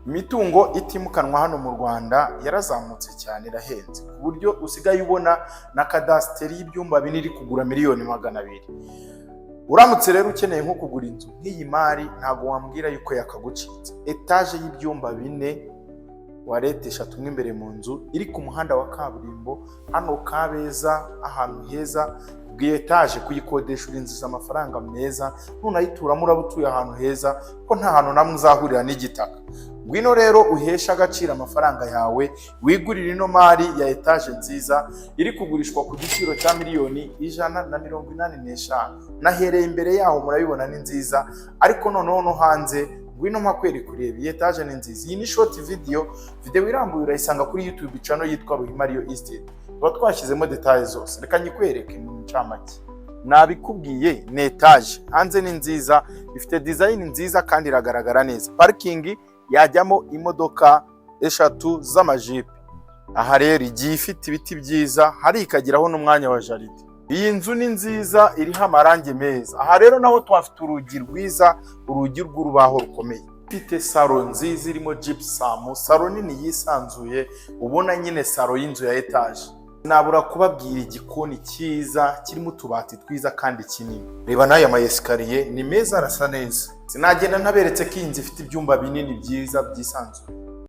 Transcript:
Imitungo itimukanwa hano mu Rwanda yarazamutse cyane, irahenze ku buryo usigaye ubona na kadasiteri y'ibyumba 4 iri kugura miliyoni 200. Uramutse rero ukeneye nko kugura inzu nk'iyi mari, ntabwo wambwira yuko yakagucitse. Etaje y'ibyumba 4, toilette eshatu mo imbere mu nzu, iri ku muhanda wa kaburimbo hano Kabeza, ahantu heza. Ubwo etaje kuyikodesha urinjiza amafaranga meza, nunayituramo uraba utuye ahantu heza, ko nta hantu namwe uzahurira n'igitaka. Ngwino rero uheshe agaciro amafaranga yawe, wigurire ino mari ya etaje nziza iri kugurishwa ku giciro cya miliyoni 185. Nahereye imbere yaho, murabibona ni nziza, ariko noneho no hanze ngwino mpakwereka urebe. Iyi etaje ni nziza. Iyi ni short video. Video irambuye urayisanga kuri YouTube channel yitwa Ruhima Real Estate, tuba twashyizemo détails zose. Reka nyikwereke mu ncamake. Nabikubwiye, ni etaje, hanze ni nziza, ifite design nziza kandi iragaragara neza. Parking yajyamo imodoka eshatu z'amajipe. Aha rero igiye ifite ibiti byiza, hari ikagiraho n'umwanya wa jardin. Iyi nzu ni nziza, iriho amarangi meza. Aha rero naho tuhafite urugi rwiza, urugi rw'urubaho rukomeye. Ifite salon nziza irimo gypsum, salon nini yisanzuye, ubona nyine salon y'inzu ya etaje. Nabura kubabwira igikoni cyiza kirimo utubati twiza kandi kinini. Reba n'aya ma escalier ni meza, arasa neza. Sinagenda ntaberetse ko iyi nzu ifite ibyumba binini byiza byisanzuye.